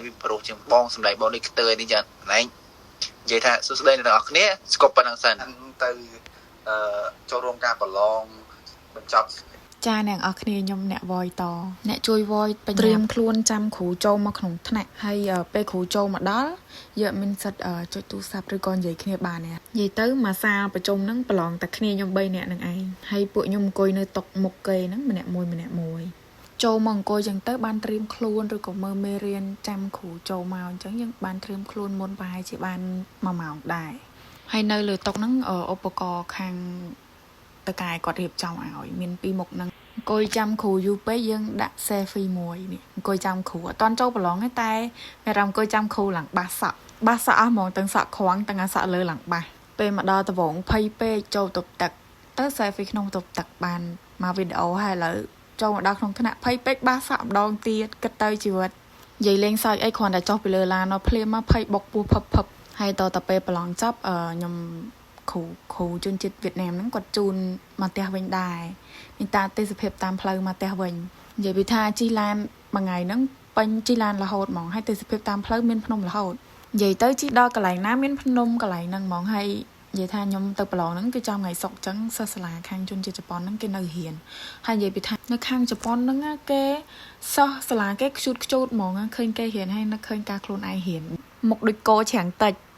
វាប្រុសជាងបងសម្ដែងបងដូចខ្ទើយនេះចឹងណែនិយាយថាសួស្តីអ្នកទាំងអស់គ្នាស្គប់ប៉ុណ្ណឹងសិន ទៅអឺចូលរួមការប្រឡងបញ្ចប់ ចាអ្នកនរគ្នាខ្ញុំអ្នកវយតអ្នកជួយវយបញ្ញាត្រៀមខ្លួនចាំគ្រូចូលមកក្នុងថ្នាក់ហើយពេលគ្រូចូលមកដល់យើងអត់មានសិទ្ធិចុចទូរស័ព្ទឬក៏និយាយគ្នាបានទេនិយាយទៅមួយសាលប្រជុំហ្នឹងប្រឡងតែគ្នាខ្ញុំ3នាក់ហ្នឹងឯងហើយពួកខ្ញុំអង្គុយនៅតុមុខគេហ្នឹងម្នាក់មួយម្នាក់មួយចូលមកអង្គុយចឹងទៅបានត្រៀមខ្លួនឬក៏មើលមេរៀនចាំគ្រូចូលមកអញ្ចឹងយើងបានត្រៀមខ្លួនមុនប្រហែលជាបាន1ម៉ោងដែរហើយនៅលើតុហ្នឹងឧបករណ៍ខាងតកែគាត់រៀបចំឲ្យមានពីរមុខហ្នឹងអង្គុយចាំគ្រូយូរពេកយើងដាក់ selfie មួយនេះអង្គុយចាំគ្រូអត់តន់ចូលប្រឡងទេតែមានអារម្មណ៍អង្គុយចាំគ្រូឡើងបាសសក់បាសសក់អស់ហ្មងទាំងសក់ខ្វងទាំងអាសក់លើឡើងបាសពេលមកដល់ដវងភ័យពេកចូលទប់ទឹកទៅ selfie ក្នុងទប់ទឹកបានមកវីដេអូហើយឥឡូវចូលមកដល់ក្នុងថ្នាក់ភ័យពេកបាសសក់ម្ដងទៀតគិតទៅជីវិតនិយាយលេងសើចអីគ្រាន់តែចុះពីលើឡានមកភ្លាមមកភ័យបុកពោះភឹបភឹបហើយតទៅពេលប្រឡងចប់ខ្ញុំគ្រូគ្រូជនជាតិវៀតណាមហ្នឹងគាត់ជូនមកផ្ទះវិញដែរនេះតាទេសភាពតាមផ្លូវមកផ្ទះវិញនិយាយពីថាជិះឡានមួយថ្ងៃហ្នឹងពេញជិះឡានរហូតហ្មងហើយទេសភាពតាមផ្លូវមានភ្នំរហូតនិយាយទៅជិះដល់កន្លែងណាមានភ្នំកន្លែងហ្នឹងហ្មងហើយនិយាយថាខ្ញុំទៅប្រឡងហ្នឹងគឺចំថ្ងៃសុក្រអញ្ចឹងសិស្សសាលាខាងជនជាតិជប៉ុនហ្នឹងគេនៅរៀនហើយនិយាយពីថានៅខាងជប៉ុនហ្នឹងគេសិស្សសាលាគេខ្ជូតខ្ជូតហ្មងឃើញគេរៀនហើយនឹកឃើញការខ្លួនឯងរៀនមុខដូចគោច្រាំងតិច។